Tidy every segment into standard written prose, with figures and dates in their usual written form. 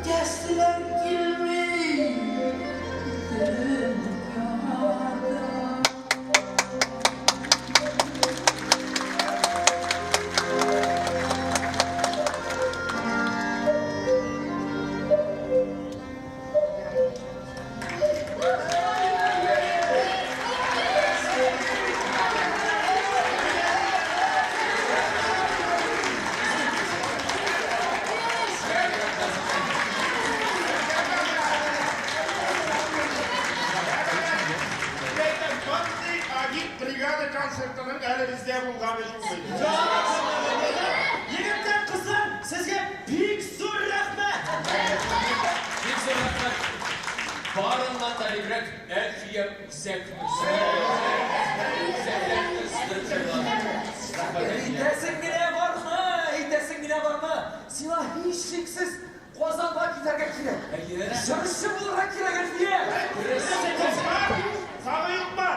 Китәселәр килми дөньяда. Мондый агит-бригада концертының әле бездә булганы юк иде. Егетләр, кызлар, сезгә бик зур рәхмәт! Бик зур рәхмәт. Барыннан да бигрәк Әлфия үзәк Үзәкләр өздереп җырлады. Рәхмәт, Әлфия. Әйтәсең генә бармы? Әйтәсең генә бармы? Сиңа һичшиксез Казанга китәргә кирәк. Әйе. Җырчы булырга кирәк, Әлфия. Сагы юкмы?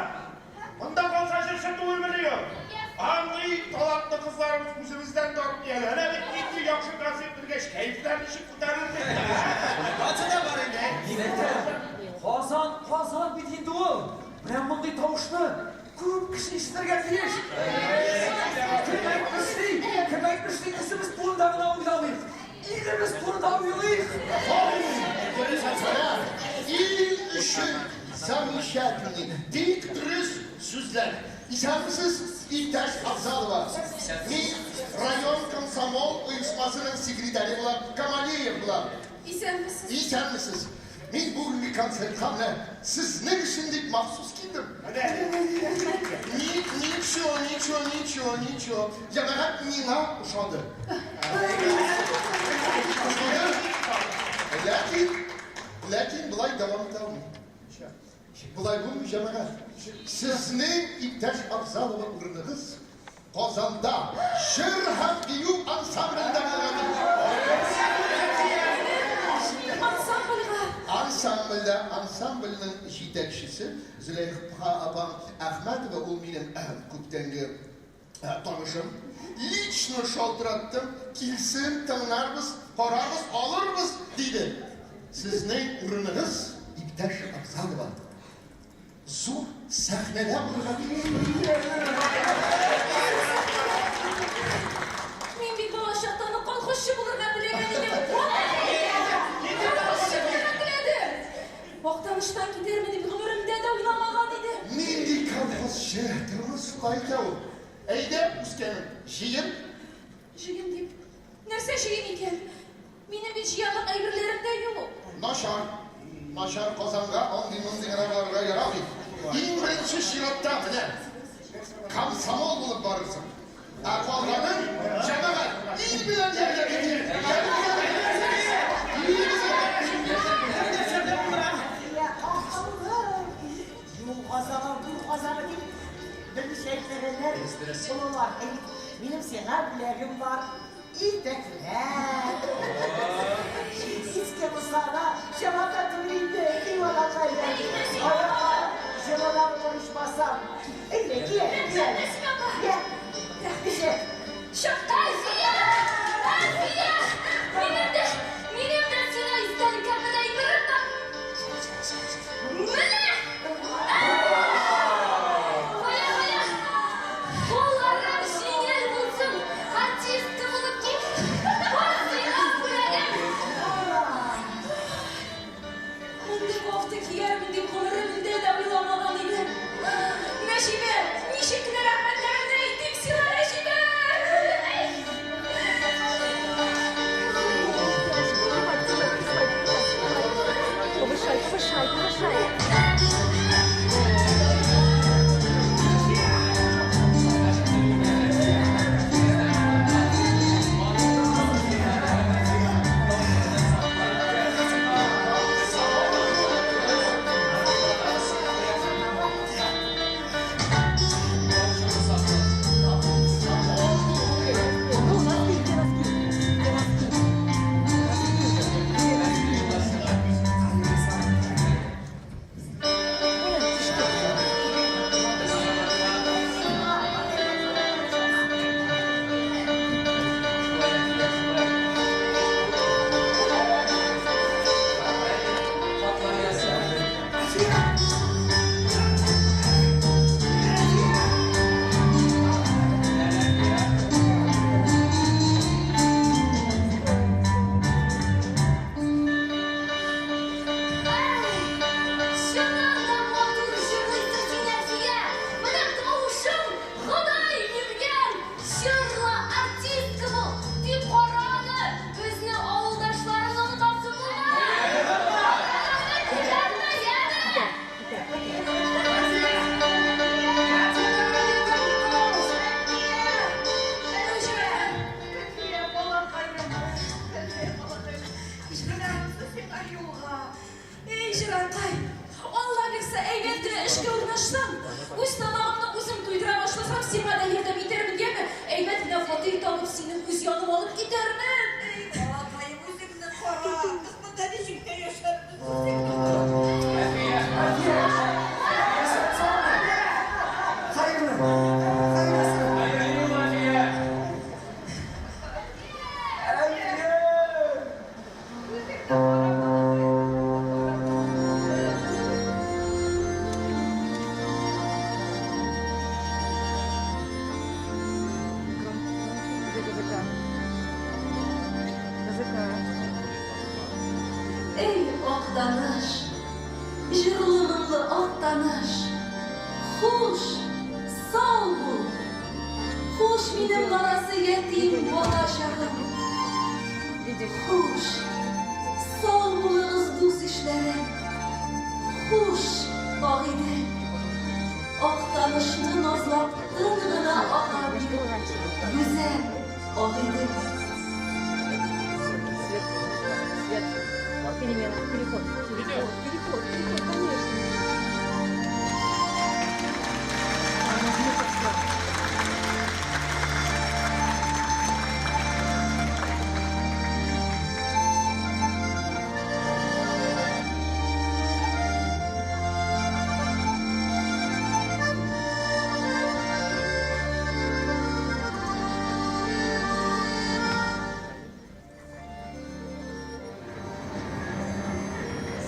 Монда калса җырчы түгелмени ул? Андый талантлы кызларыбыз үзебездән тартмый әле. Әнә бит нинди яхшы концерт биргәч, кәефләр ничек күтәрелде. Ансы да бар инде. Мин әйтәм, Казан, Казан бит инде ул. Менә мондый тавышны күп кеше ишетергә тиеш. Кем әйтмешли, кем әйтмешли, үзебез турында гына уйламыйк. Илебез турында уйлыйк. Дөрес әйтсәләр, ил өчен замечательный, бик дөрес сүзләр. Исәнмесез, иптәш Афзалова. Мин район комсомол оешмасының секретаре булам, Камалиев булам. Исәнмесез. Исәнмесез. Мин бүгенге концертка менә сезнең өчен дип махсус килдем. Ничего, ничего, ничего, ничего. Җәмәгать миңа ошады. Ошады. Ләкин, ләкин болай дәвам итә алмыйм. Болай булмый, җәмәгать. Сезнең иптәш Афзалова урыныгыз Казанда җыр һәм бию ансамблендә булырга тиеш. Ансамбльгә? Ансамбльдә, ансамбльнең җитәкчесе Зөләйха апам Әхмәтова, ул минем күптәнге танышым. Лично шалтыраттым, килсен, тыңларбыз, карарбыз, алырбыз, диде. Сезнең урыныгыз, иптәш Афзалова, Зур сәхнәдә булырга тиеш. Мин бит балачактан ук колхозчы булырга теләгән идем. Колхозчы булырга теләдем. Актаныштан китәрмен дип гомеремдә дә уйламаган идем. Нинди колхозчы? Тормыш шулай итә ул. Әйдә, үскәнем, җыен. Җыен дип. Нәрсә җыен икән? Минем бит җыярлык әйберләрем дә юк. Начар. Начар Казанга андый-мондый гына барырга ярамый. Иң беренче чиратта менә комсомол булып барырсың. Ә калганын, җәмәгать, ил белән ярдәм итик. Ил белән. Юл азагы, гүр азагы дип белмичә әйтмәгәннәр. Олылар, минем сиңа бүләгем бар. Итәкләр. Иске булса да, чабата түгел инде, ки балакай. Аякка җылылап конышмасам. Әйдә, кил, кил. Кил. Рәхмәт. Әлфия! Әлфия! Минем дә, минем дә сиңа истәлеккә бер әйберем бар. Менә! Кая, кая? Кулларың җиңел булсын, артистка булып кит. Бар сиңа! Монысы сиңа юлга. Эй, җыракай, Алла бирсә, әйбәт кенә эшкә урнашсам, үз тамагымны үзем туйдыра башласам, сиңа да ярдәм итәрмен, яме? Әйбәт кенә фатир табып, сине үз яныма алып китәрмен. Эй, балакаем, үзеңне кара. Без монда ничек тә яшәрбез, үзеңне кара. Әлфия! Хәерле! Хәерлесе! Хәерле юл, Әлфия! Әлфия! Үзеңне кара, балакаем. Эй, Актаныш, җырлы-моңлы Актаныш, хуш, сау бул! Хуш, минем нарасый ятим бала чагым! Хуш, сау булыгыз, дус-ишләрем! Хуш, Агыйдел! Актанышны назлап тын гына ага бир, гүзәл Агыйдел! Перемена, переход, переход, переход, переход, конечно. Она внука.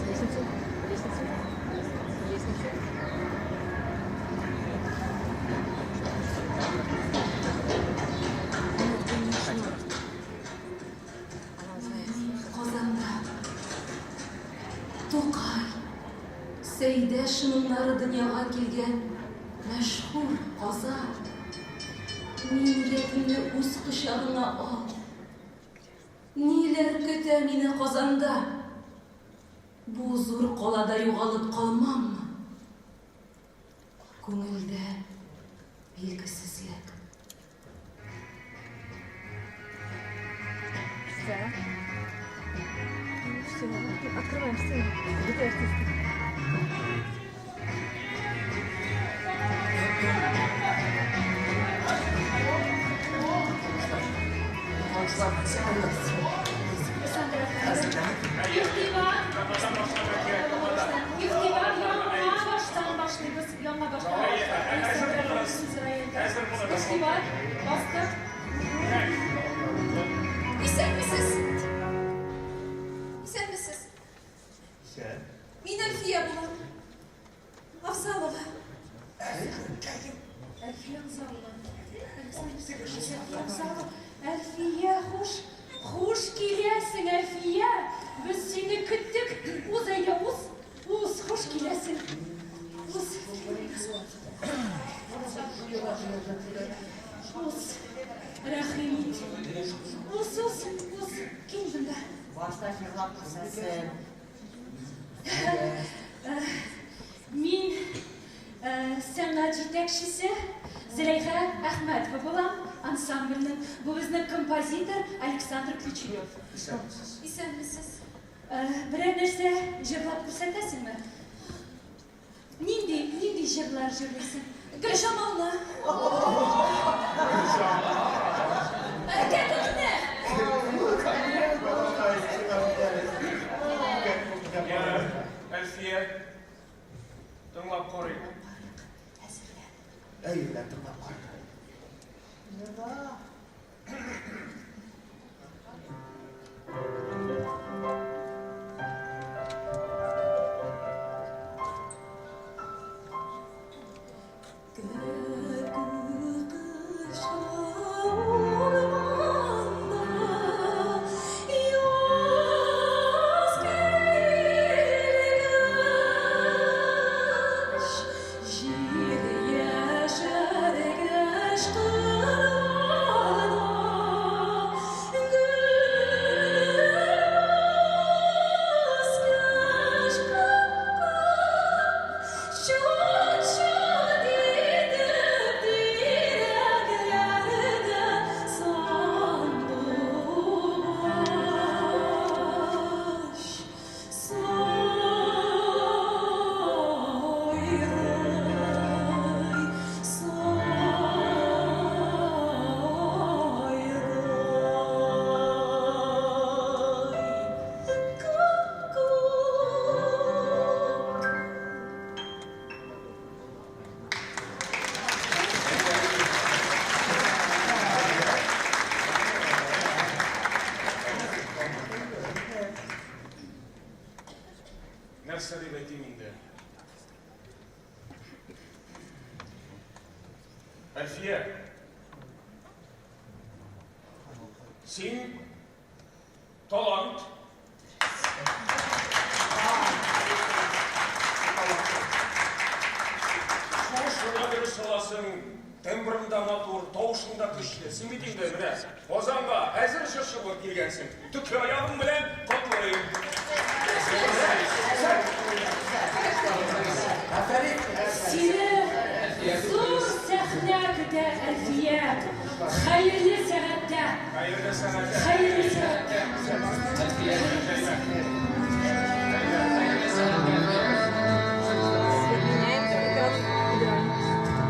Лестницу, лестницу, лестницу. Нет, конечно. Она знает. Казанда Тукай, Сәйдәш моңнары дөньяга килгән мәшһүр Казан. Мин ятимне үз кочагыңа ал. Ниләр көтә мине Казанда? Бу зур калада югалып калмаммы? Күңелдә билгесезлек. Сцена. Все, открываем сцену. Где артисты? Игътибар! Игътибар, яңа баштан башлыйбыз, яңа баштан. Игътибар, бастык. Исәнмесез! Исәнмесез! Исән. Мин Әлфия булам. Афзалова. Әлфия Афзалова. Әлфия Афзалова. Әлфия, хуш, хуш киләсең, Әлфия. Без сине көттек. Уз әйдә, уз. Уз, хуш киләсең. Уз. Уз. Рәхим ит. Уз, уз, уз. Кил монда. Башта җырлап күрсәтсен. Мин сәнгать җитәкчесе Зөләйха Әхмәтова булам ансамбльнең. Бу безнең композитор Александр Ключерев. Исәнмесез. Исәнмесез. Берәр нәрсә җырлап күрсәтәсеңме? Нинди, нинди җырлар җырлыйсың? Гөлҗамалны. Кәкүкне. Әлфия, тыңлап карыйк. Әйе, тыңлап карыйк. Җырла. Кәкүк кышкы урманда яз килгәч, җир яшәргән. Нәрсә дип әйтим инде? Әлфия, син талант. Шуышны да дөрес аласың, тембрың да матур, тавышың да көчле. Син бит инде менә Казанга әзер җырчы булып килгәнсең. Төкле аягың белән котлыйм. Афәрин! Сине зур сәхнә көтә, Әлфия. Хәерле сәгатьтә. Хәерле сәгатьтә. Хәерле сәгатьтә. Меняем экран, играем.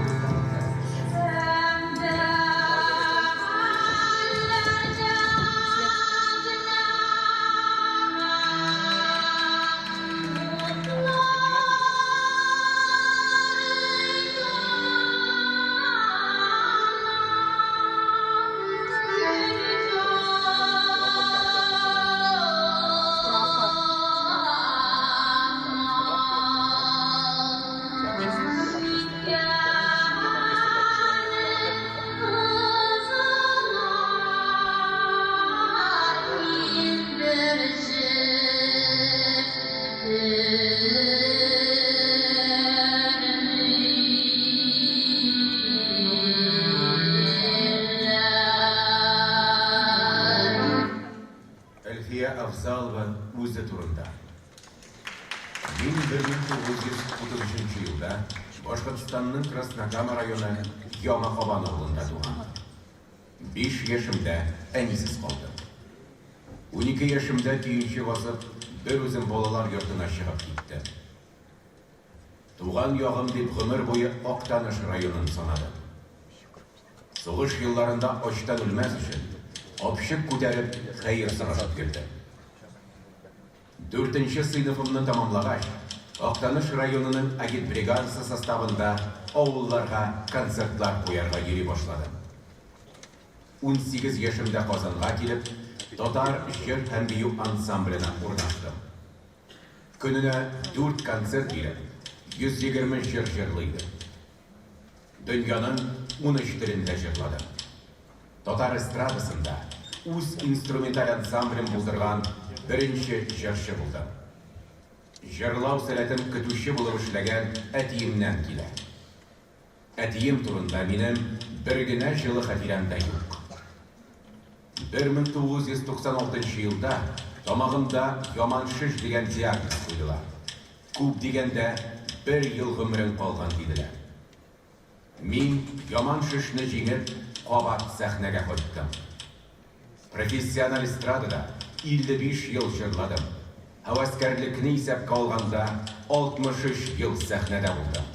Әлфия Афзалова үзе турында. Мин 1933 елда Башкортстанның Краснокама районы Яңа Кабан авылында туган. 5 яшемдә әнисез калдым. 12 яшемдә төенче басып, бер үзем балалар йортына чыгып киттем. Туган ягым дип гомер буе Актаныш районын санадым. Сугыш елларында ачтан үлмәс өчен, капчык күтәреп, хәер сорашып йөрдем. Дүртенче сыйныфымны тәмамлагач, Актаныш районының агитбригадасы составында авылларга концертлар куярга йөри башладым. 18 яшемдә Казанга килеп, татар җыр һәм бию ансамбленә урнаштым. Көненә дүрт концерт биреп, 120 җыр җырлый идем. Дөньяның 13 телендә җырладым. Татар эстрадасында үз инструменталь ансамблен булдырган беренче җырчы булдым. Җырлау сәләтем көтүче булып эшләгән әтиемнән килә. Әтием турында минем бер генә җылы хатирәм дә юк. 1996 елда тамагымда яман шеш дигән диагноз куйдылар. Күп дигәндә бер ел гомерең калган диделәр. Мин яман шешне җиңеп, кабат сәхнәгә кайттым. Профессиональ эстрадада 55 ел җырладым. Һәвәскәрлекне исәпкә алганда 63 ел сәхнәдә булдым.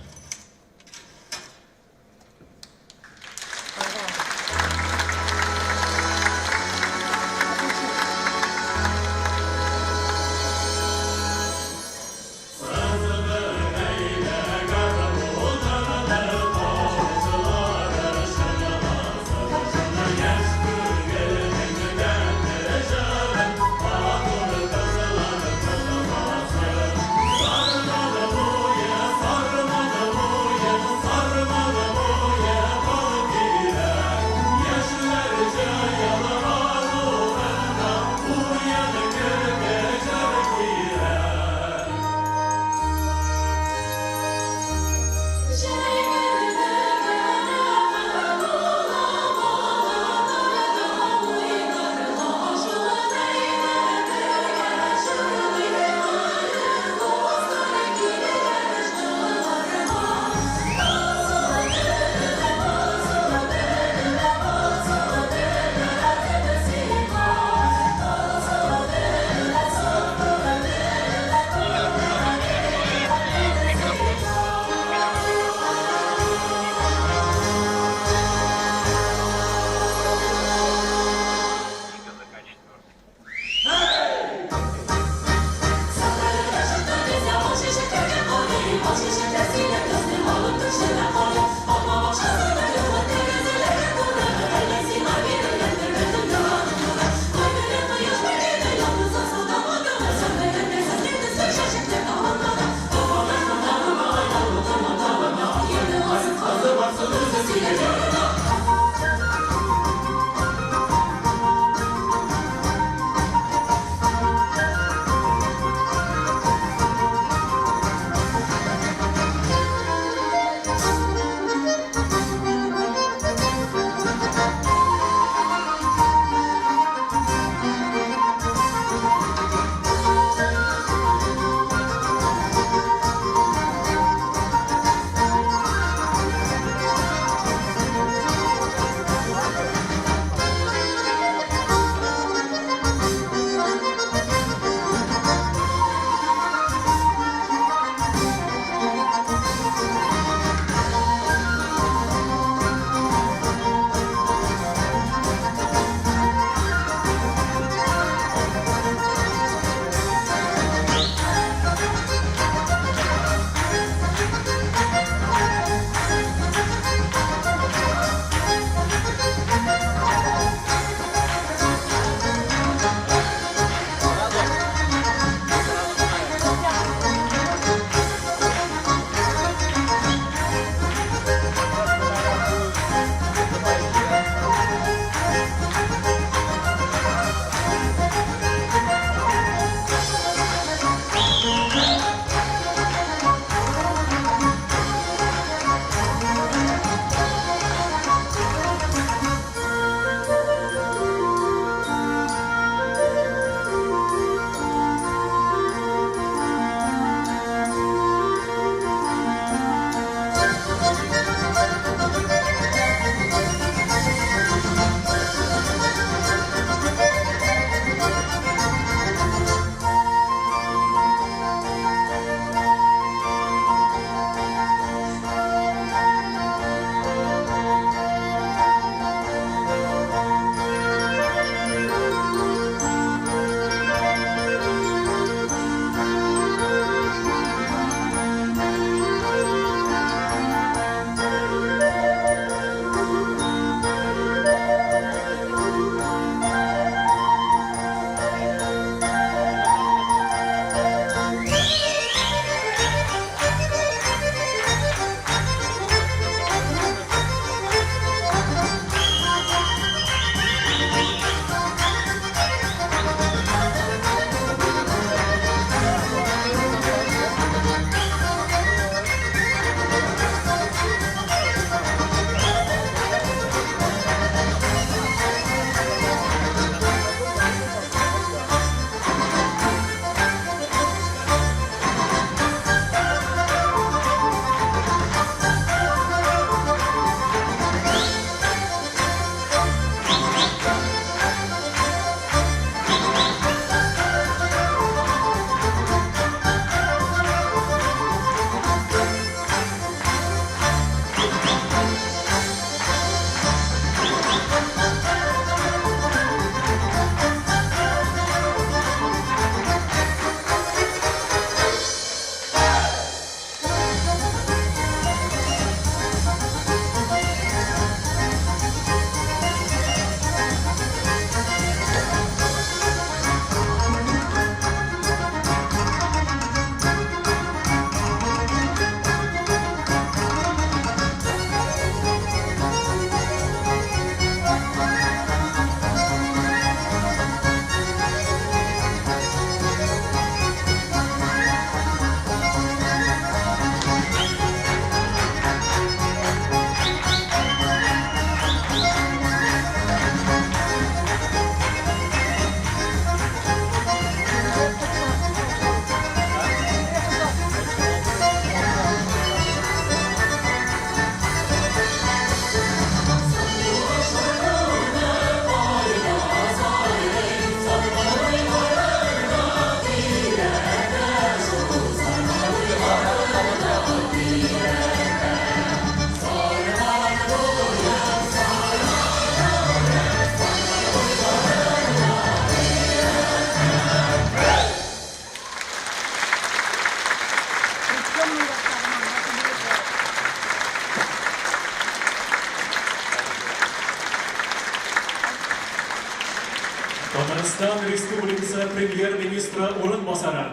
Татарстан Республикасы Премьер-министры урынбасары,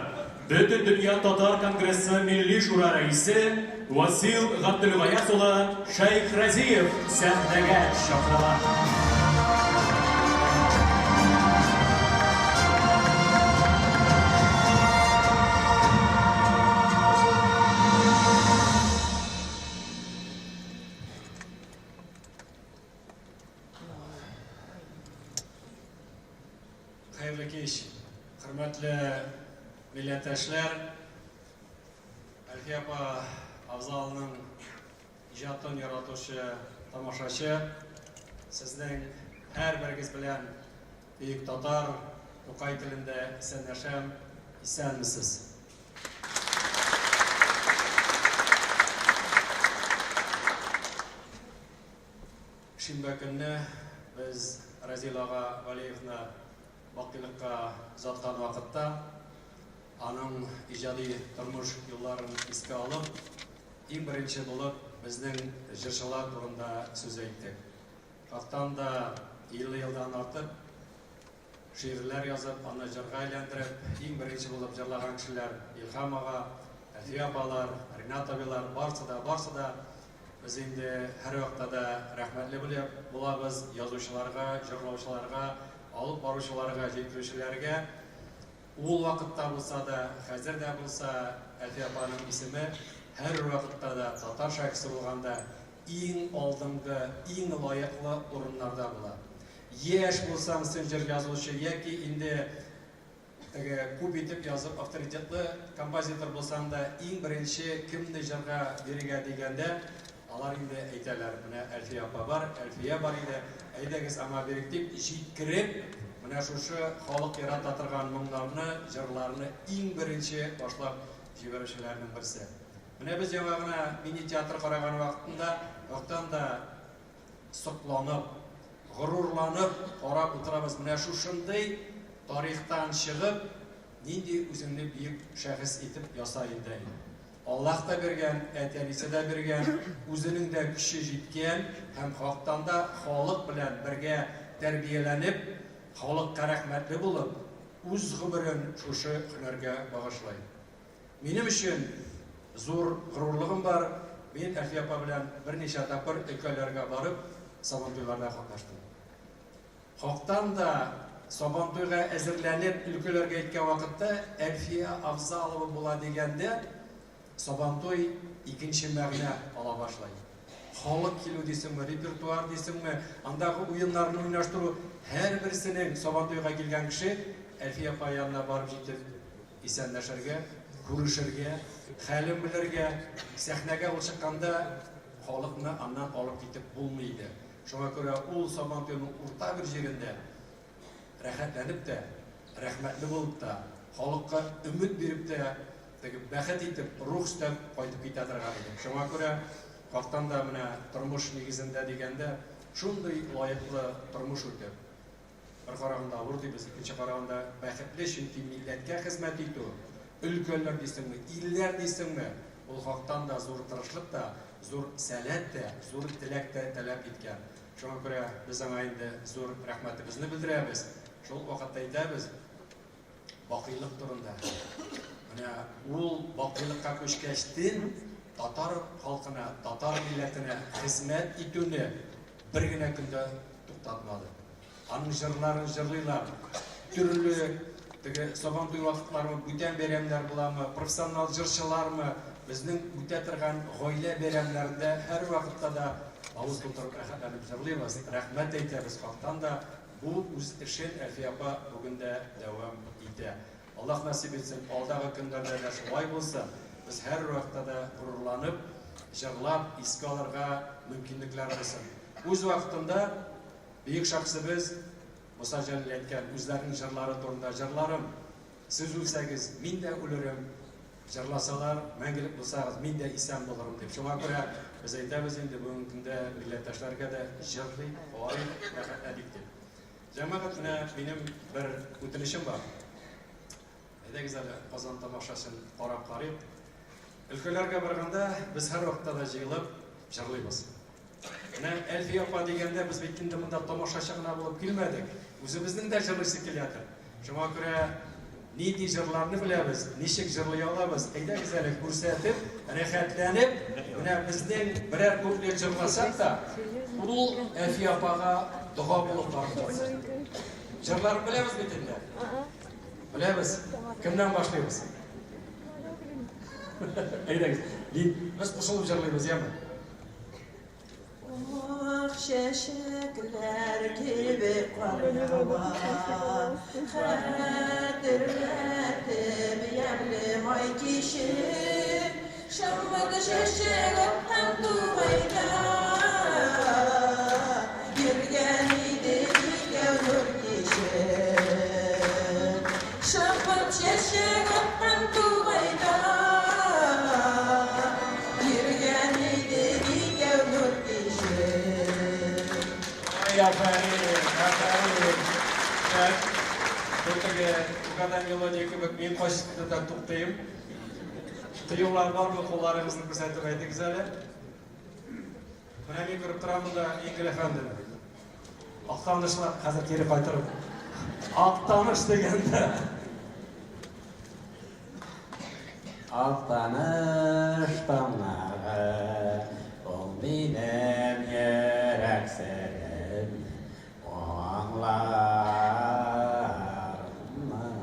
Бөтендөнья татар конгрессы Милли Шура рәисе Васил Габделгаяз улы Шәйхразиев сәхнәгә чакырыла. Хәерле кич, хөрмәтле милләттәшләр. Әлфия апа Авзалның иҗатын яратучы тамашачы, сезнең һәрберегез белән бөек татар Тукай телендә исәнләшәм. Исәнмесез. Шимбә көнне без Разил ага Вәлиевны бакыйлыкка озаткан вакытта, аның иҗади тормыш юлларын искә алып, иң беренче булып безнең җырчылар турында сүз әйттек. Хактан да 50 елдан артык Шигырьләр язып, аны җырга әйләндереп, иң беренче булып җырлаган кешеләр Илһам ага, Әлфия апалар, Ринат абыйлар, барсы да, барсы да без инде һәрвакытта да рәхмәтле булабыз язучыларга, җырлаучыларга, алып баручыларга, җиткерүчеләргә. Ул вакытта булса да, хәзер дә булса, Әлфия апаның исеме һәрвакытта да татар шәхесе булганда иң алдынгы, иң лаеклы урыннарда була. Яшь булсаң, син җыр язучы яки инде теге күп итеп язып авторитетлы композитор булсаң да, иң беренче кемне җырга бирергә дигәндә, алар инде әйтәләр, менә Әлфия апа бар, Әлфия бар иде, әйдәгез аңа бирик дип җиткереп, менә шушы халык ярата торган моңнарны, җырларны иң беренче башлап җибәрүчеләрнең берсе. Менә без яңа гына мини-театр караган вакытында, вактан да сокланып, горурланып карап утырабыз. Менә шушындый тарихтан чыгып, нинди үзеңне бөек шәхес итеп яса инде. Аллаһ та биргән, әти-әнисе дә биргән, үзенең дә көче җиткән һәм хактан да халык белән бергә тәрбияләнеп, халыкка рәхмәтле булып, үз гомерен шушы һөнәргә багышлый. Минем өчен зур горурлыгым бар, мин Әлфия апа белән берничә тапкыр өлкәләргә барып, Сабантуйларда катнаштым. Хактан да Сабантуйга әзерләнеп өлкәләргә әйткән вакытта Әлфия Авзалова була дигәндә, Сабантуй икенче мәгънә ала башлый. Халык килү дисеңме, репертуар дисеңме, андагы уеннарны уйнаштыру, һәрберсенең Сабантуйга килгән кеше Әлфия апа янына барып җитеп, Исәнләшергә, күрешергә, хәлен белергә, сәхнәгә ул чыкканда халыкны аннан алып китеп булмый иде. Шуңа күрә ул Сабантуйның урта бер җирендә рәхәтләнеп тә, рәхмәтле булып та, халыкка өмет биреп тә, теге бәхет итеп, рух өстәп кайтып китә торган иде. Шуңа күрә хактан да менә тормыш нигезендә дигәндә шундый лаеклы тормыш үтеп, Бер караганда авыр дибез, икенче караганда бәхетле, чөнки милләткә хезмәт итү, өлкәләр дисеңме, илләр дисеңме, ул хактан да зур тырышлык та, зур сәләт тә, зур теләк тә таләп иткән. Шуңа күрә без аңа инде зур рәхмәтебезне белдерәбез. Шул ук вакытта әйтәбез, бакыйлык турында. Менә ул бакыйлыкка күчкәчтен татар халкына, татар милләтенә хезмәт итүне бер генә көндә туктатмады. Аның җырларын җырлыйлар. Төрле теге Сабантуй вакытларымы, бүтән бәйрәмнәр буламы, профессионал җырчылармы, безнең үтә торган гаилә бәйрәмнәрендә һәрвакытта да авыз тутырып рәхәтләнеп җырлыйбыз, рәхмәт әйтәбез хактан да. Бу үз эшен Әлфия апа бүген дә дәвам итә. Аллаһ насыйп итсен, алдагы көннәрдә дә шулай булсын. Без һәрвакытта да горурланып, җырлап, искә алырга мөмкинлекләр булсын. Үз вакытында бөек шәхесебез Муса Җәлил әйткән үзләренең җырлары турында җырларым, сез үлсәгез, мин дә үлерем, җырласалар, мәңгелек булсагыз, мин дә исән булырым дип. Шуңа күрә без әйтәбез инде бүгенге көндә милләттәшләргә дә җырлыйк, карыйк, рәхәтләник дип. Җәмәгать, менә минем бер үтенечем бар. Әйдәгез әле Казан тамашасын карап карыйк. Өлкәләргә барганда без һәрвакытта да җыелып җырлыйбыз. Менә Әлфия апа дигәндә без бит инде монда тамашачы гына булып килмәдек. Үзебезнең дә җырлыйсы киләдер. Шуңа күрә нинди җырларны беләбез, ничек җырлый алабыз, әйдәгез әле күрсәтеп, рәхәтләнеп, менә безнең берәр куплет җырласак та, ул Әлфия апага дога булып барып ятсын. Җырларын беләбез бит инде. Беләбез. Кемнән башлыйбыз? Әйдәгез. Без кушылып җырлыйбыз, яме? Ак чәчәкләр кебек кар ява, Хәтерләтеп ямьле май киче, Шомырт чәчәк аткан тугайда, Йөргән идек икәү нур кичеп. Шомырт чәчәк аткан тугайда, Йөргән идек икәү нур кичеп. Ай, афәрин, афәрин. Так, бу теге Угадай мелодия кебек мин кайсысында да туктыйм. Тыюлар бармы, кулларыгызны күрсәтеп әйтегез әле. Менә мин күреп торам монда Ингел әфәндене. Актанышлар хәзер кире кайтырып. Актаныш дигәндә. Актаныш таңнары, ул минем йөрәк серем, аңлармын.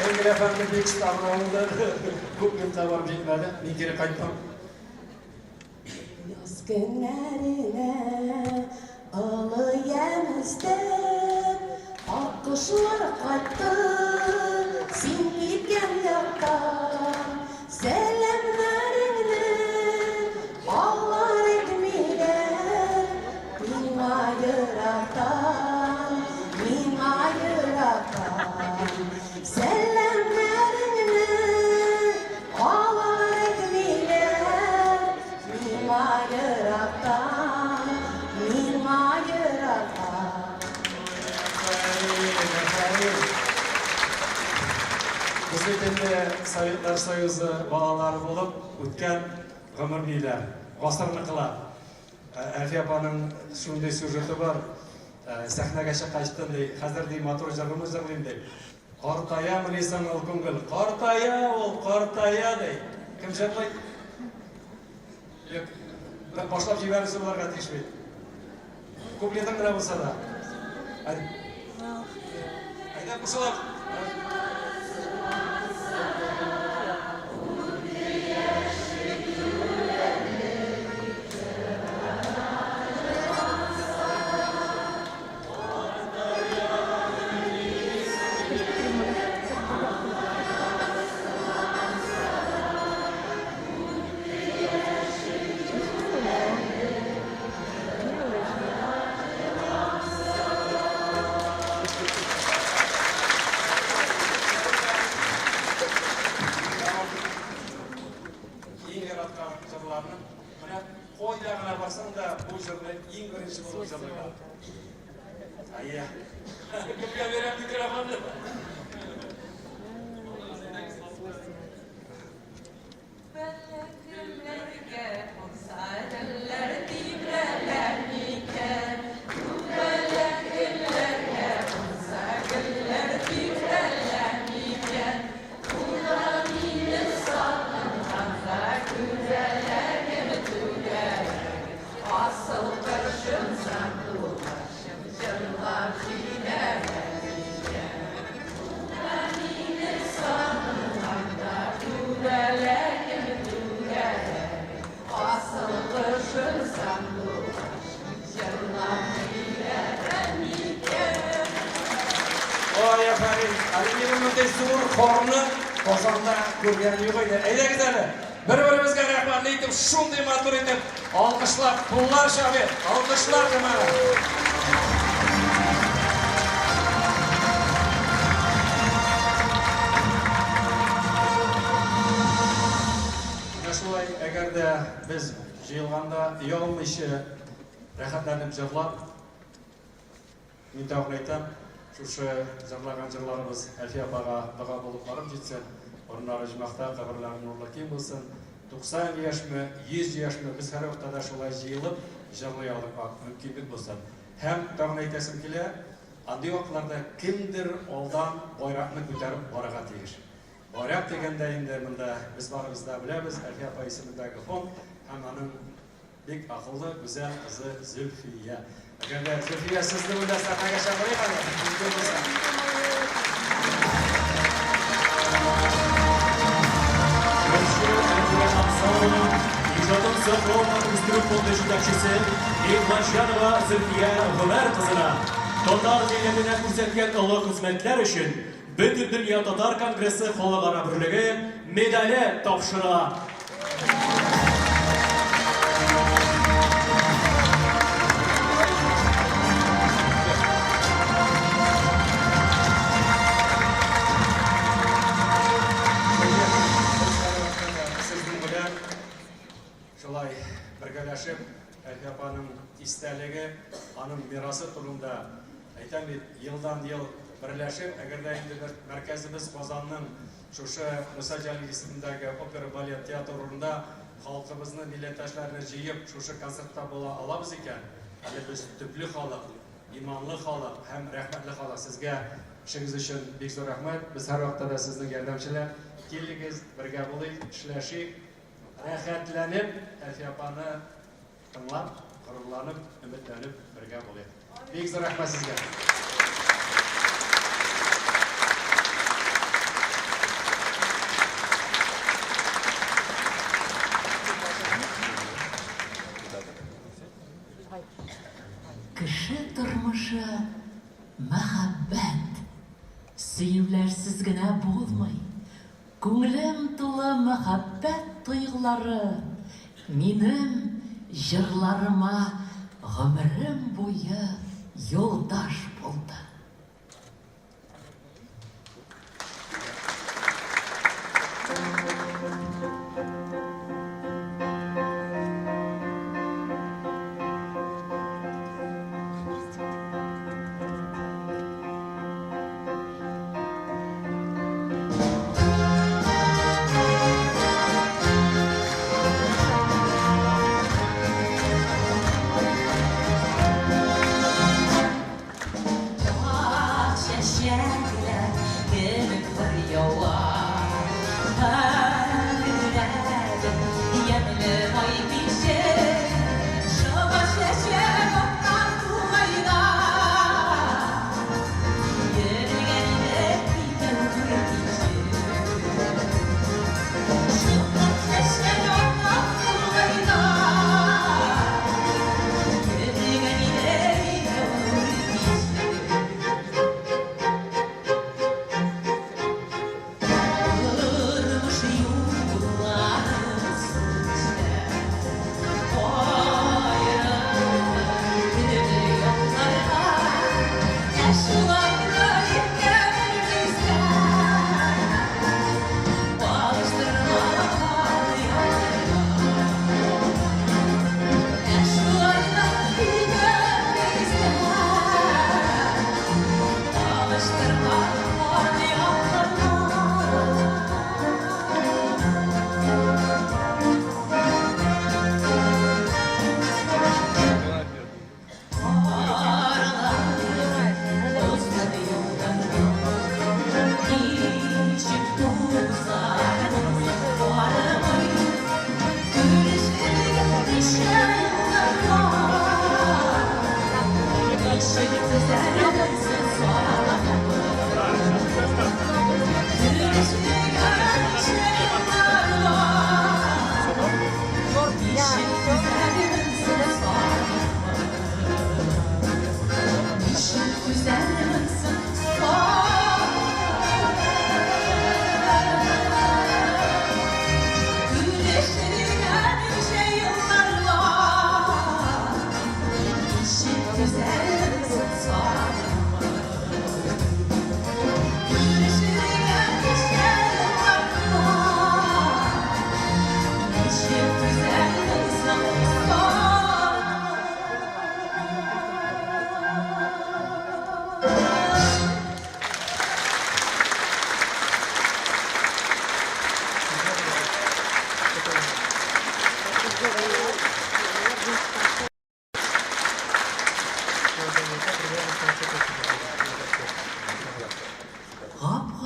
Энгель әфәнде бик старый булды. Күп минутка барып җитмәде. Мин кире кайттым. Яз көннәренә олы ямь өстәп, Аккошлар кайтты син киткән яктан. Сәламнәреңне алар итмиләр, Миңа ерактан, миңа ерактан. Сәламнәреңне алар итмиләр, Миңа ерактан, миңа ерактан. Афәрин, афәрин. Без бит инде Советлар Союзы балалары булып үткән гомер диләр, гасырныкылар. Әлфия апаның шундый сюжеты бар. Сәхнәгә чыккачтын ди, хәзер ди матур җырымны җырлыйм ди. Картаямыни соң ул күңел? Картая ул, картая ди. Кем җырлый? Юк, башлап җибәрүче булырга тиеш бит. Куплетын гына булса да. Әйдә кушылып. Иң яраткан җырларның, менә кайда гына барсаң да, бу җырны иң беренче булып җырлыйлар. Әйе. Кемгә бирәм микрофонны? Күбәләк кунса гөлләр тибрәлә микән? Күбәләк гөлләргә кунса гөлләр тибрәлә микән? Куна мине сагынганда күбәләгем түгәрәгем, асыл кошым сандугачым җырлап җибәрә микән? Куна мине сагынганда күбәләгем түгәрәгем, асыл кошым сандугачым җырлап җибәрә микән? Ой, афәрин! Әле минем мондый зур хорны Казанда күргән юк иде. Әйдәгез әле, бер-беребезгә рәхмәтле итеп, шундый матур итеп, алкышлап, куллар чабыйк, алкышлар җәмәгать! Менә шулай, әгәр дә без җыелганда оялмыйча, рәхәтләнеп җырлап, Мин тагын әйтәм, шушы җырлаган җырларыбыз Әлфия апага дога булып барып җитсен, урыннары оҗмахта, каберләре нурлы киң булсын. 90 яшьме, 100 яшьме, без һәрвакытта да шулай җыелып җырлый алырга мөмкинлек булсын. Һәм тагын әйтәсем килә, андый вакытларда кемдер алдан байракны күтәреп барырга тиеш. Байрак дигәндә инде монда без барыбыз да беләбез, Әлфия апа исемендәге фонд һәм аның бик акыллы, гүзәл кызы Зөлфия. Әгәр дә Зөлфия сезне монда сәхнәгә чакырыйк әле, мөмкин булса. Җырчы Әлфия Шамсованың иҗатын саклау һәм үстерү фонды җитәкчесе Нигъмәтҗанова Зөлфия Гомәр кызына татар милләтенә күрсәткән олы хезмәтләр өчен Бөтендөнья татар конгрессы халыкара берлеге медале тапшырыла. Сезнең белән шулай бергәләшеп Әлфия апаның истәлеге, аның мирасы турында әйтәм бит, елдан-ел берләшеп, әгәр дә инде бер мәркәзебез Казанның шушы Муса Җәлил исемендәге опера-балет театры урынында халкыбызны, милләттәшләрне җыеп, шушы концертта була алабыз икән, әле без төпле халык, иманлы халык һәм рәхмәтле халык. Сезгә эшегез өчен бик зур рәхмәт. Без һәрвакытта да сезнең ярдәмчеләр. Килегез, бергә булыйк, эшләшик, рәхәтләнеп Әлфия апаны Тыңлап, горурланып, өметләнеп бергә булыйк. Бик зур рәхмәт сезгә. Кеше тормышы мәхәббәт, сөюләрсез генә булмый. Күңелем тулы мәхәббәт тойгылары минем җырларыма гомерем буе юлдаш булды.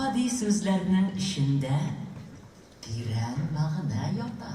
Гап-гади сүзләрнең эчендә тирән мәгънә ята.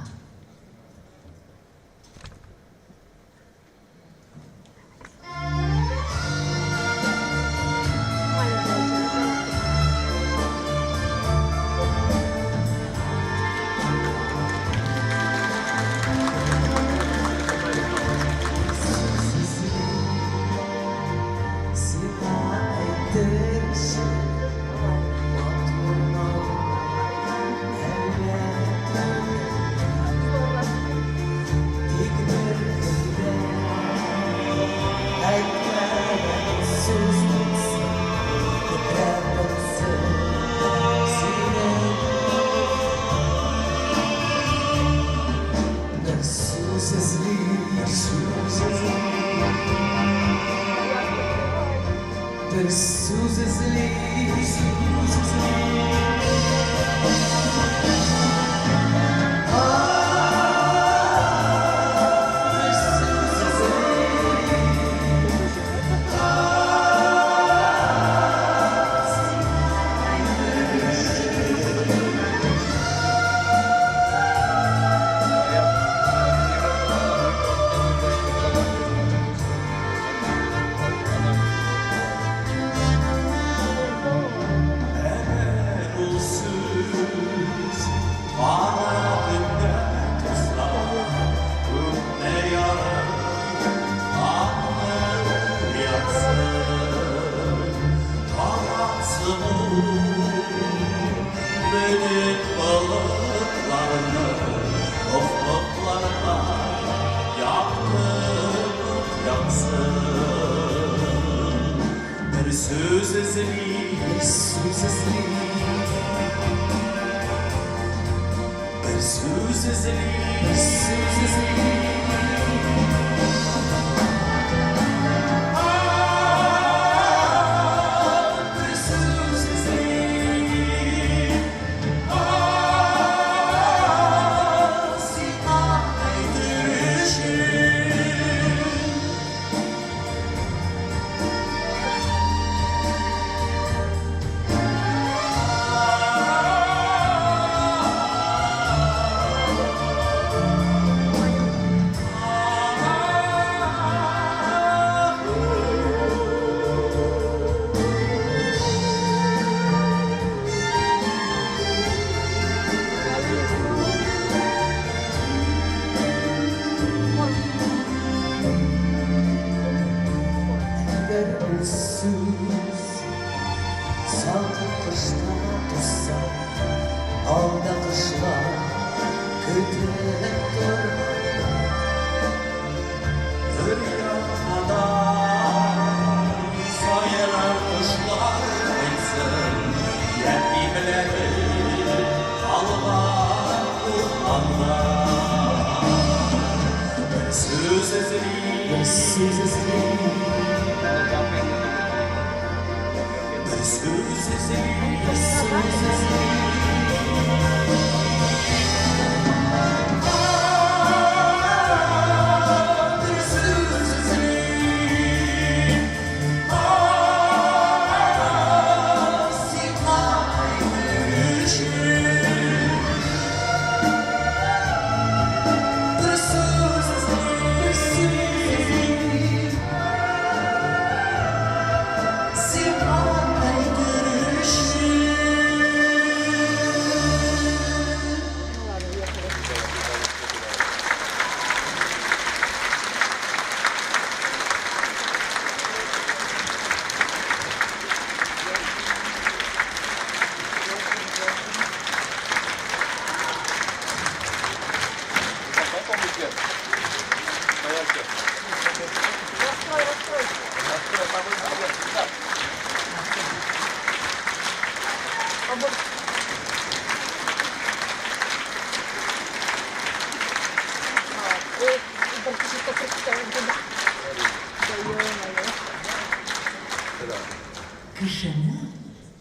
Кешене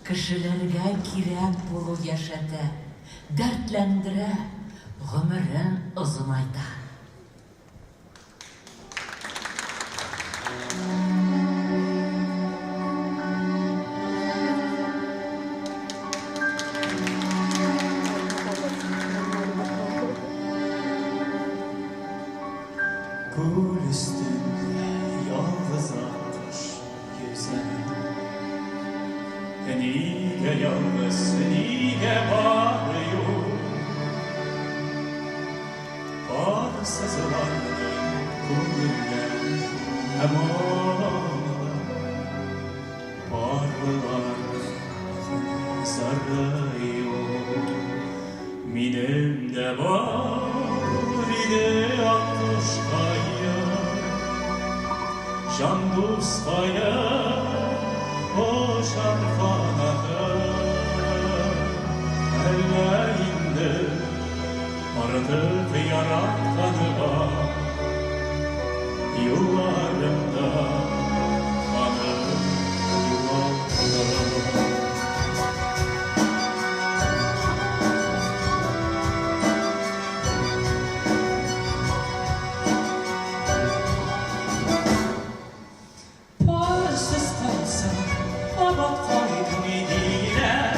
кешеләргә кирәк булу яшәтә, дәртләндерә, гомерен озынайта. Нигә бар юк? Парсызларның күңелләр моңлы, Парлыларның зары юк. Минем дә бар иде аккошкаем, Җан дускаем, очар канатым. Әллә инде артык яратканга Юлларымда аны югалттым. Парсыз калсам, кабат кайтмый диләр.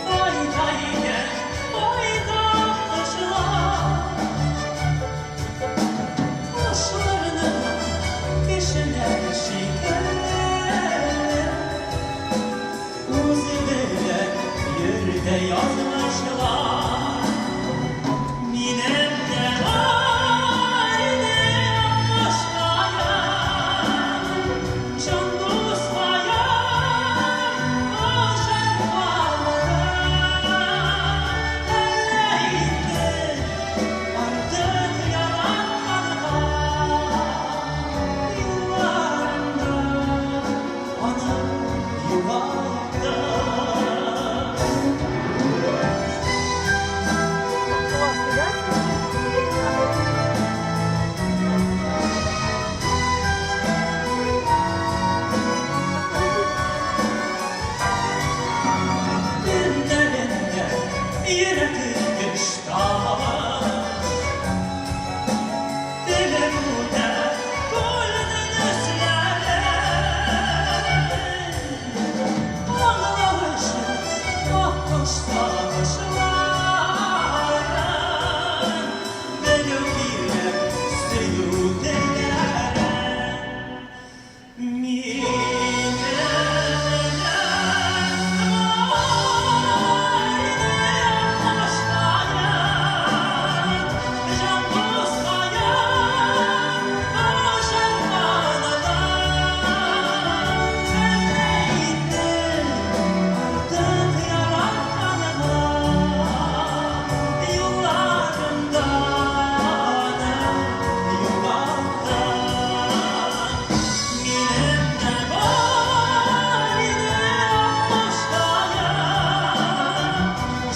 Кайта икән, кайта кошлар. Кошларны кешеләр шикелле үзе белән йөртә язмышлар. Минем дә бар иде аккошкаем, Җан дускаем, очар канатым. Әллә инде артык яратканга Юлларымда аны югалттым. Классный, да? Төннәрендә йөрәк өзгеч тавыш. Телем үтә күлнең өсләрен. Аңлау өчен аккош сагышларын Белү кирәк сөю телләрен. Минем дә бар иде аккошкаем, Җан дускаем, очар канатым. Әллә инде артык яратканга Юлларымда аны югалттым. Минем дә бар иде аккошкаем,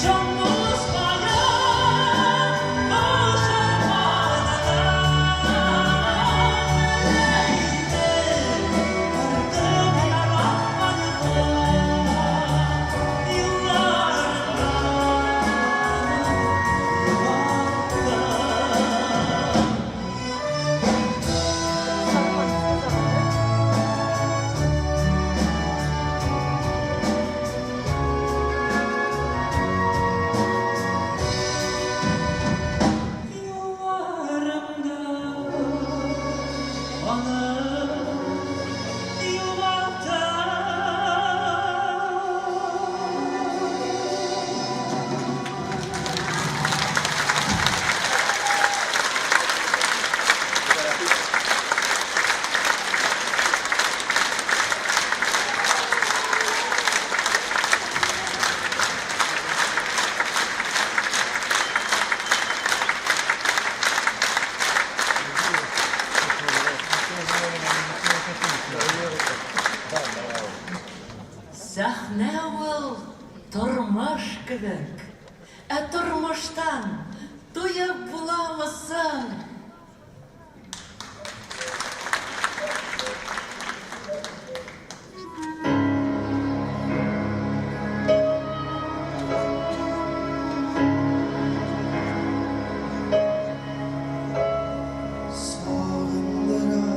Җан дускаем, очар канатым. Әллә инде артык яратканга Юлларымда югалттым. Нормально сказала, да? Юлларымда аны югалттым. Сәхнә ул тормыш кебек. Ә тормыштан туеп буламы соң? Сагындыра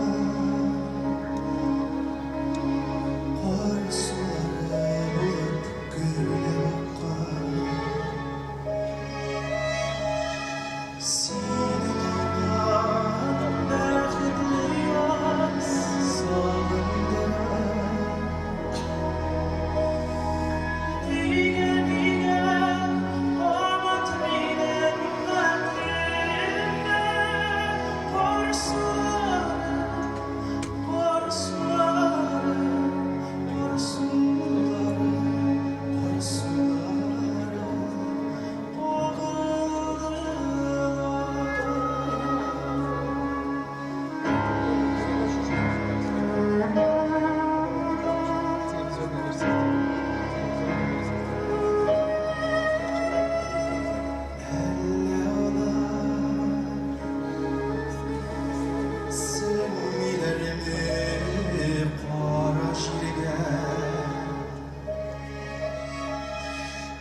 кар сулары булып гөрләп аккан. Сине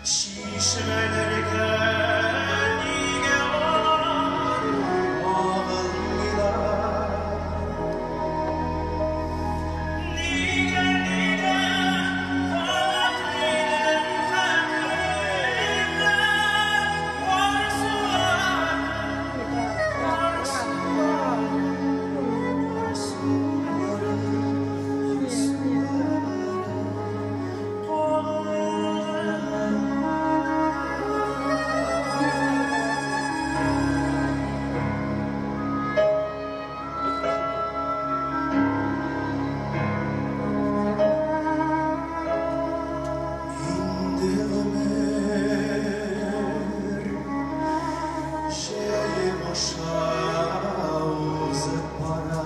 Чишмәләргә нигә алар агылмыйлар? Нигә, нигә кабат минем хәтеремдә кар сулары, кар сулары, кар сулары, кар сулары Инде гомер җәем аша узып бара.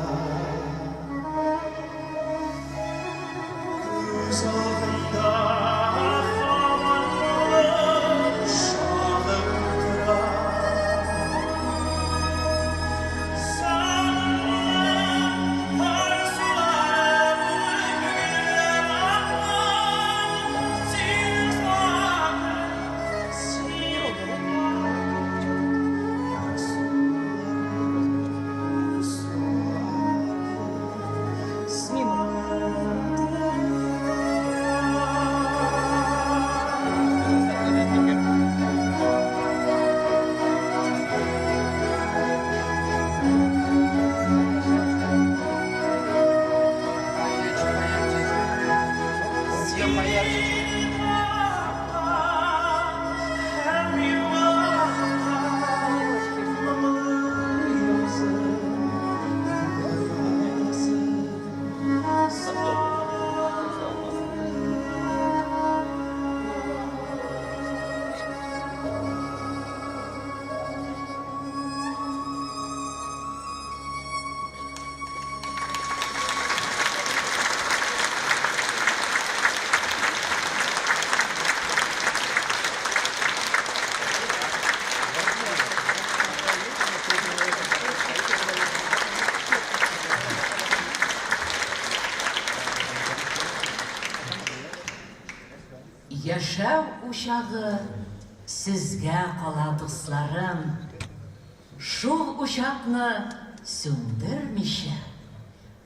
Күз алдымда һаман булып чагып тора. Сагынган кар сулары булып гөлләп аккан синең хакың, синең кар сулары, кар сулары, Съем поярче. Һәм югалткан моңлы язым, язым. Яшәү учагы сезгә кала, дусларым. Шул учакны сүндермичә,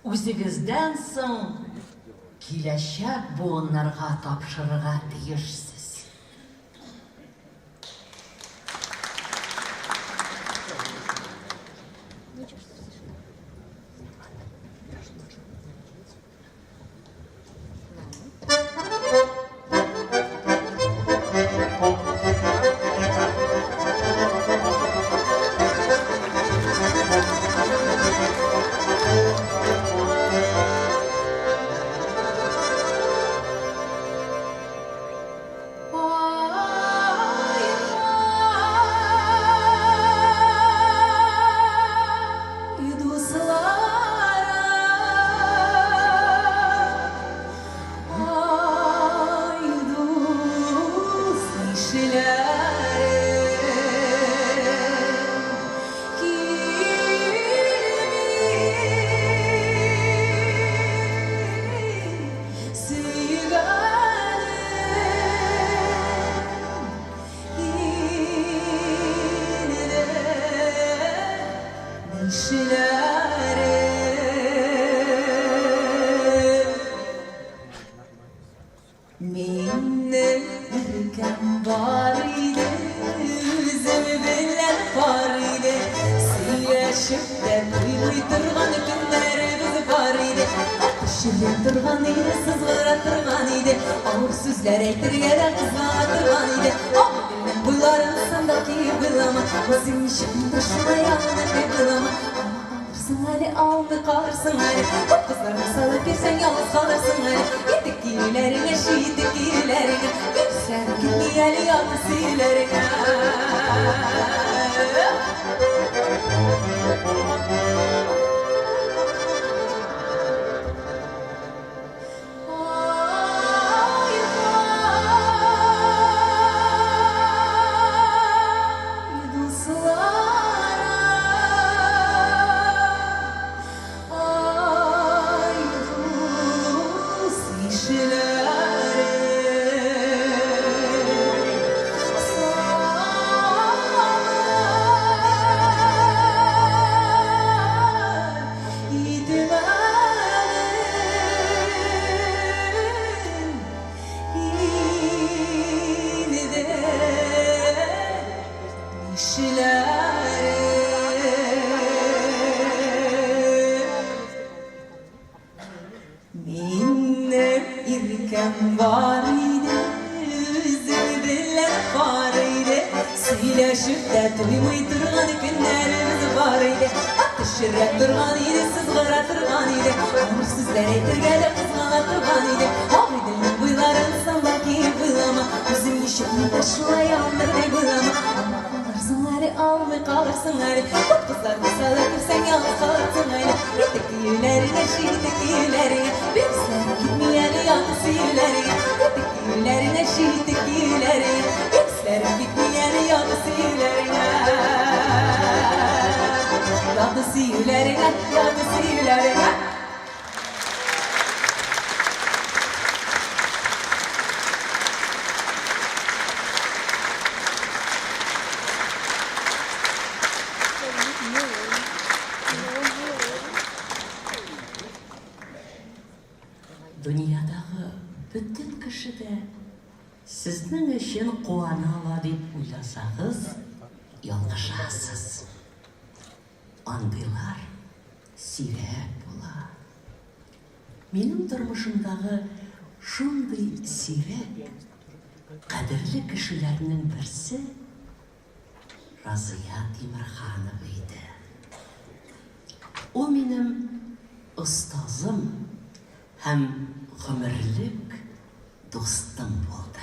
үзегездән соң киләчәк буыннарга тапшырырга тиешсез. Ай, дусларым, ай, дус ишеләрем, килми сөйгәнем. Инде нишләрем? Минем иркәм бар иде, үзем белән пар иде. Сөйләшеп тә туймый торган көннәребез бар иде. Төшерә торган иде, сызгыра торган иде. Авыр сүзләр әйтергә дә кызгана торган иде. Агыйделнең буйларын сандал киеп буйлама, Үзең ничек монда шулай алны дип уйлама. Алма алырсың әле, алмый калырсың әле. Күп кызларны салып бирсәң, ялгыз калырсың әле. Итек киюләреңә, читек киюләреңә, Гөлсән килми әле якын сөюләреңә. Ай, ай, дусларым, ай, дус ишләрем. бар иде, үзем белән пар иде. Сөйләшеп тә туймый торган көннәребез бар иде. Ат төшерә торган иде, сызгыра торган иде. Авыр сүзләр әйтергә дә кызгана торган иде. Агыйделнең буйларын сандал киеп буйлама, үзем ничек мин шулай андырдай буйлама. Алма калырсың әле, алмый калырсың әле. Күп кызлар булса да күрсәң ялгыз калырсың әле. Итек киюләренә, читек киюләренә, бирсәң китми әле якын сөюләреңә. Итек киюләренә, читек киюләренә, бирсәң китми әле якын сөюләреңә. Якын сөюләреңә, якын сөюләреңә. Дөньядагы бөтен кеше дә сезнең өчен куана ала дип уйласагыз, ялгышасыз. Андыйлар сирәк була. Минем тормышымдагы шундый сирәк, кадерле кешеләрнең берсе Разыя Тимерханова иде. Ул минем остазым һәм гомерлек дустым булды.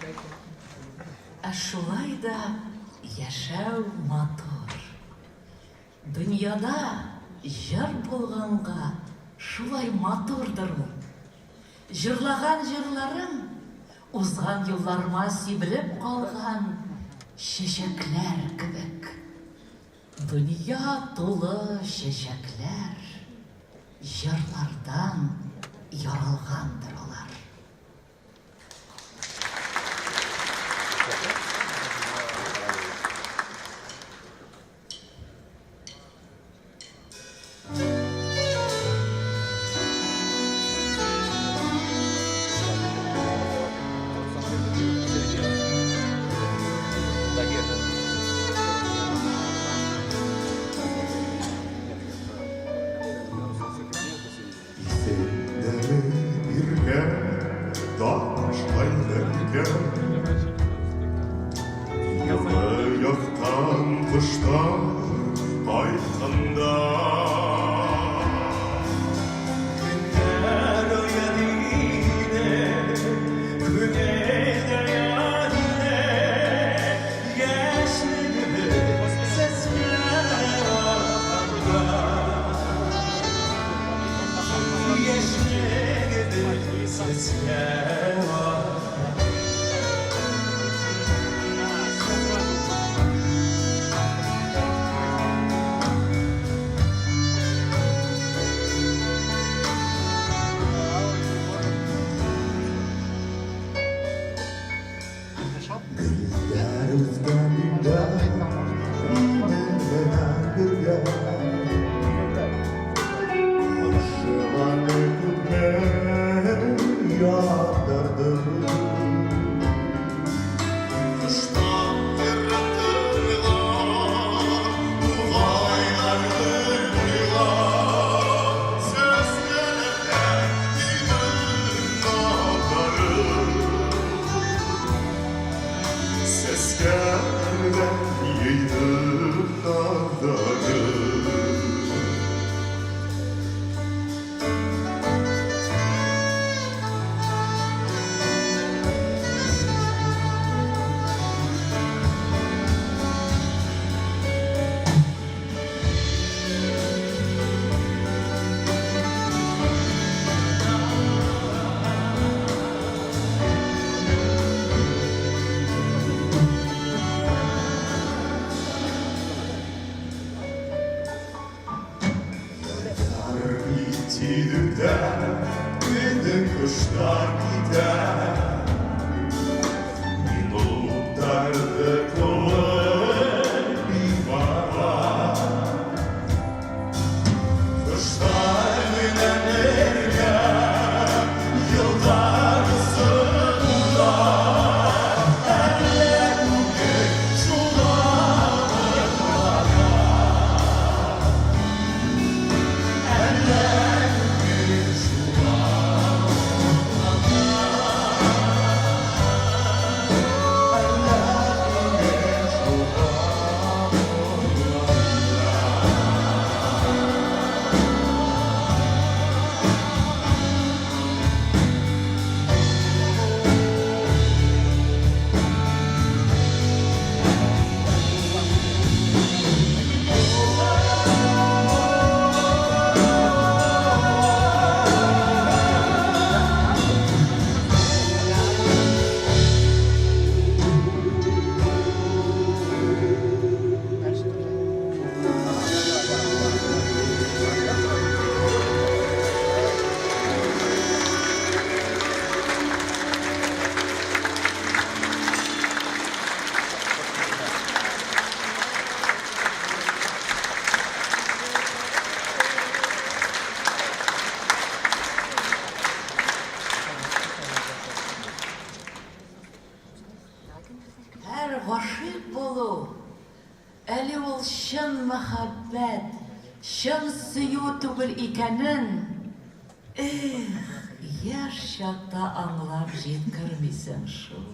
Ә шулай да яшәү матур. Дөньяда җыр булганга шулай матурдыр ул. Җырлаган җырларым узган юлларыма сибелеп калган чәчәкләр кебек. Дөнья тулы чәчәкләр, җырлардан яралгандыр алар. Һәр гашыйк булу, әле ул чын мәхәббәт, чын сөю түгел икәнен, эх, яшь чакта аңлап җиткермисең шул.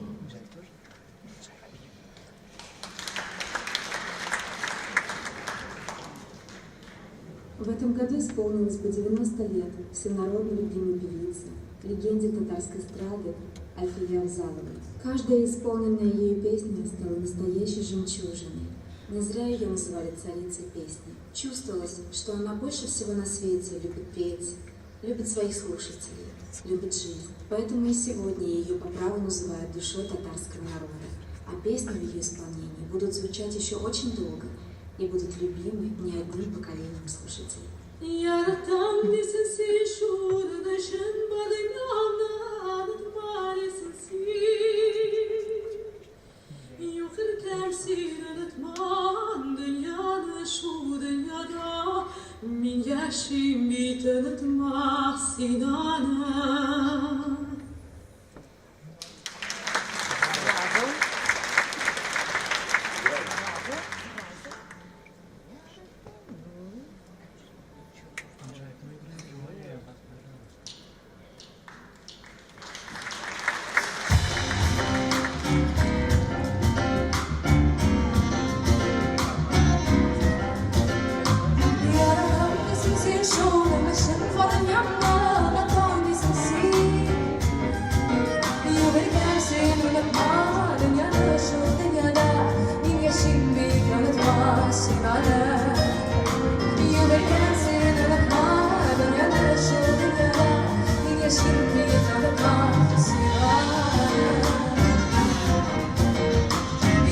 В этом году исполнилось по 90 лет всенародно любимой певице, легенде татарской эстрады Альфие Авзаловой. Каждая исполненная ею песня стала настоящей жемчужиной. Не зря ее называли царицей песни. Чувствовалось, что она больше всего на свете любит петь, любит своих слушателей, любит жизнь. Поэтому и сегодня ее по праву называют душой татарского народа. А песни в ее исполнении будут звучать еще очень долго и будут любимы не одним поколением слушателей. Яратам дисең син шуның өчен бар дөньямны онытма дисең син. Юк иркәм син онытма дөньяны шул дөньяда мин яшим бит онытма син аны. Яратам дисең син шуның өчен бар дөньямны онытам дисең син. Юк иркәм син онытма дөньяны шул дөньяда мин яшим бит онытма син аны. Юк иркәм син онытма дөньяны шул дөньяда мин яшим бит онытма син аны.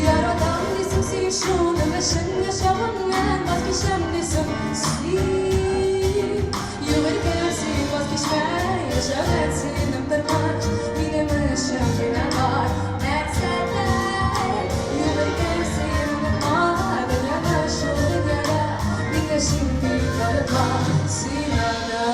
Яратам дисең син шуның өчен яшәвемнән ваз кичәм дисең син. Юк иркәм син ваз кичмә яшәвең синең тормыш минем өчен генә бар нәрсәләр. Юк иркәм син онытма дөньяны шул дөньяда мин яшим бит онытма син аны.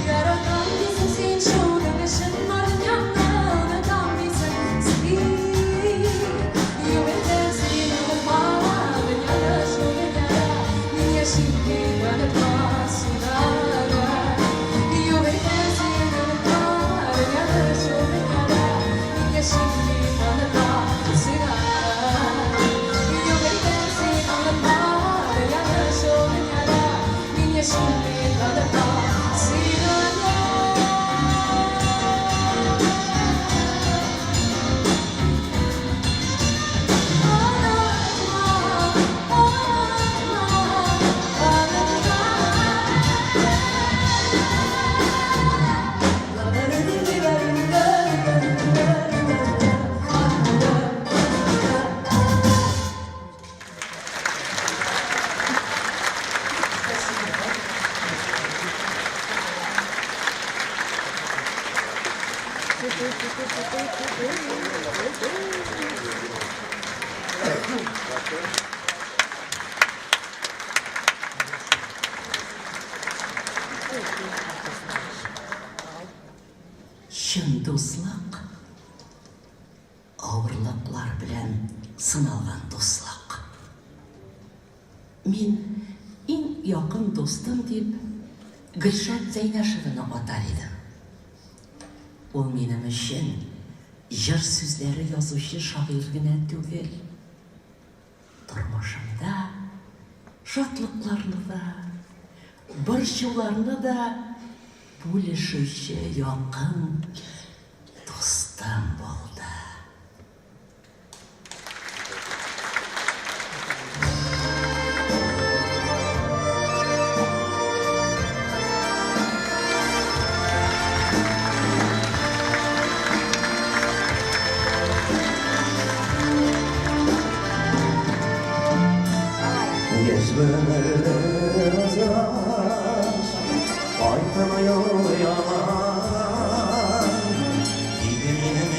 Яратам дисең син шуның өчен бар дөньямны онытам дисең син. Юк иркәм син онытма дөньяны шул дөньяда мин яшим бит онытма син аны. Юк иркәм син онытма дөньяны шул дөньяда мин яшим бит онытма син аны. Юк иркәм син онытма дөньяны шул дөньяда мин яшим бит онытма син аны. Онытма, онытма, онытма. Чын дуслык авырлыклар белән сыналган дуслык. Мин иң якын дустым дип Гөлшат Зәйнәшеваны атар идем. Ул минем өчен җыр сүзләре язучы шагыйрь генә түгел. Тормышымда шатлыкларны да, борчуларны да бүлешүче якын дустым булды. Яшь гомерләр узгач, кайтам юл яман. Иде минем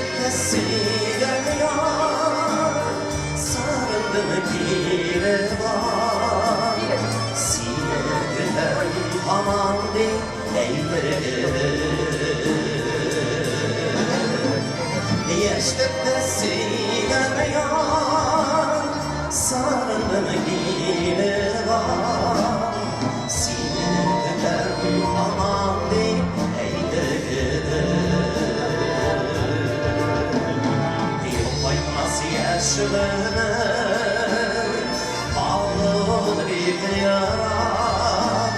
Яшьлектә сөйгән яр, сагындым кире бар. Сине көтәм һаман дип әйтергә. Яшьлектә сөйгән яр, сагындым кире бар. Сине көтәм һаман дип әйтергә. Юк кайтмас яшь гомер, калды ул бик ерак.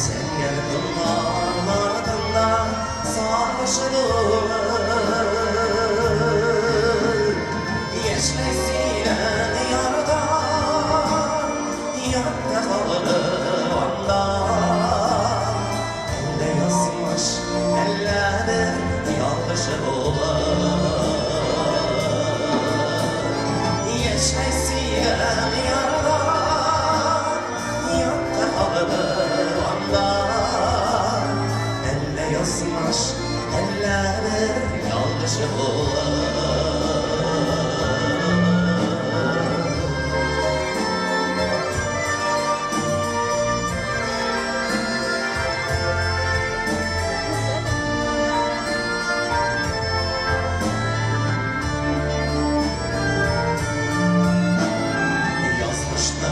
Зәңгәр томан артында сагыш булыр. Яшьлек сөйгән ярдан, ятта калды анда. Әллә язмыш, әллә бер ялгыш булыр. Яшьлек сөйгән ярдан, ятта калды анда. Әллә язмыш, әллә бер ялгыш булыр. Язмышны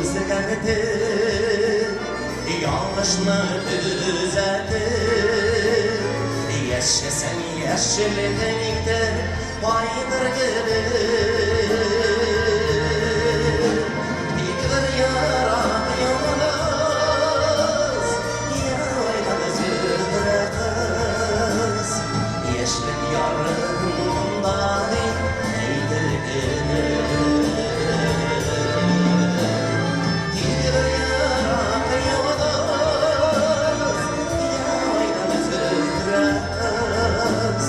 үзгәртеп, ялгышны төзәтеп, яшәсәң яшьлек никтер кайтыр кебек. Тик бер ерак йолдыз, ерактан Зөһрә кыз, яшьлек ярым монда дип әйтер кебек. Тик бер ерак йолдыз, ерактан Зөһрә кыз,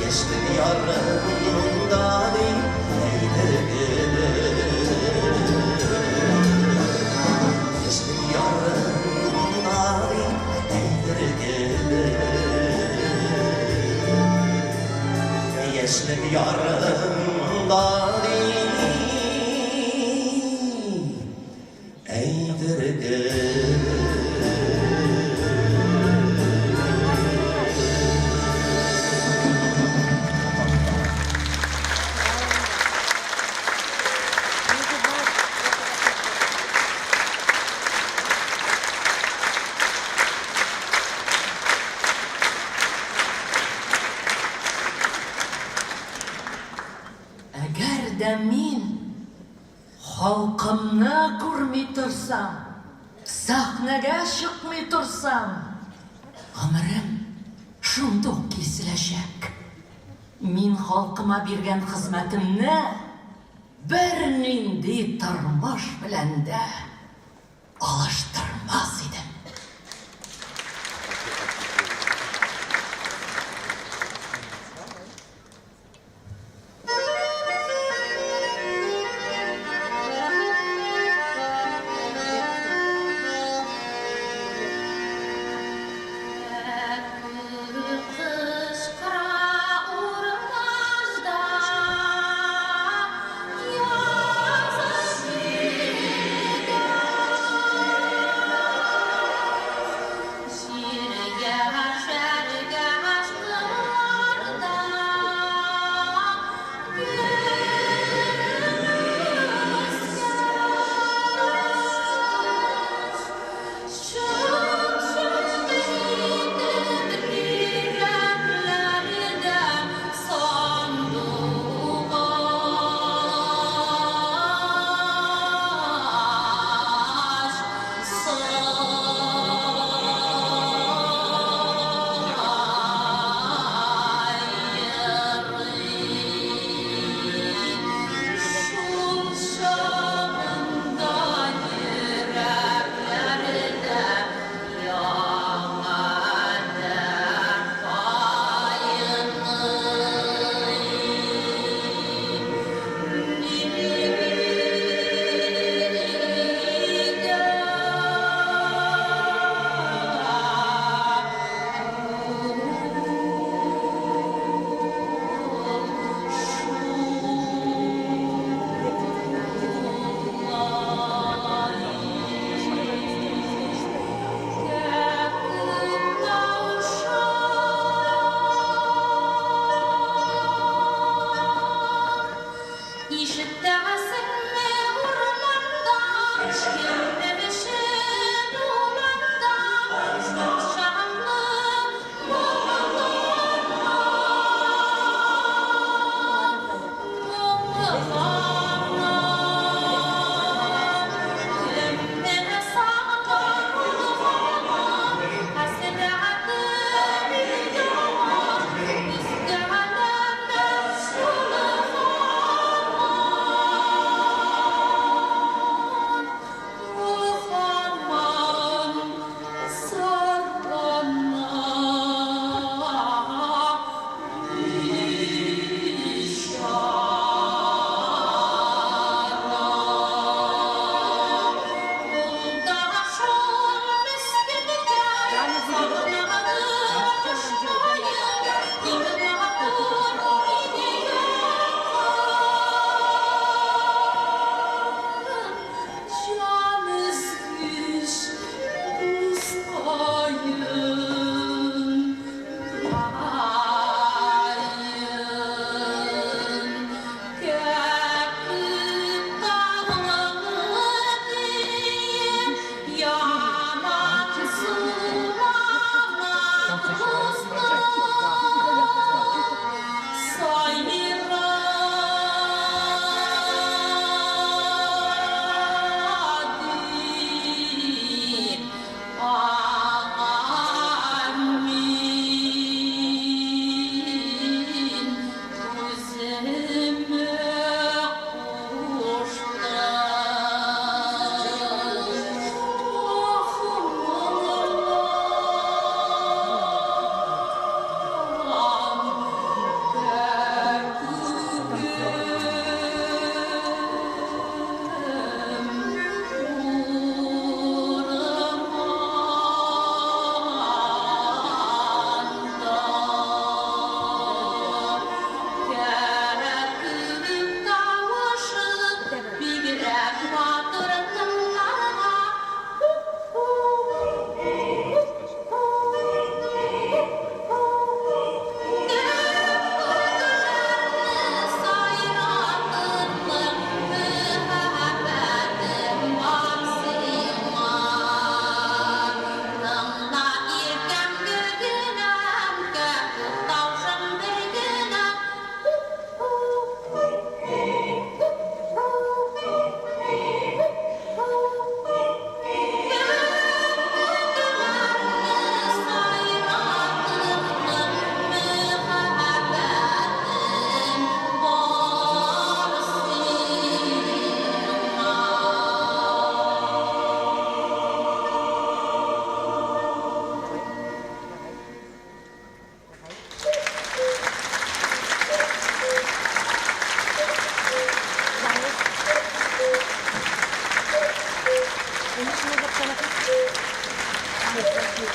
яшьлек ярым монда дип әйтер кебек. Яшьлек ярым монда дип әйтер кебек. Яшьлек ярым монда дип әйтер кебек. Әгәр дә мин халкымны күрми торсам, сәхнәгә чыкмый торсам, гомерем шундук киселәчәк. Мин халкыма биргән хезмәтемне бернинди тормыш белән дә алыштырмас идем. Кычкыра урманда, язын җилдә.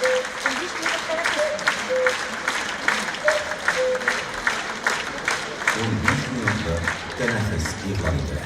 15 минут тәнәфес. 15 минутлы тәнәфес игълан ителә.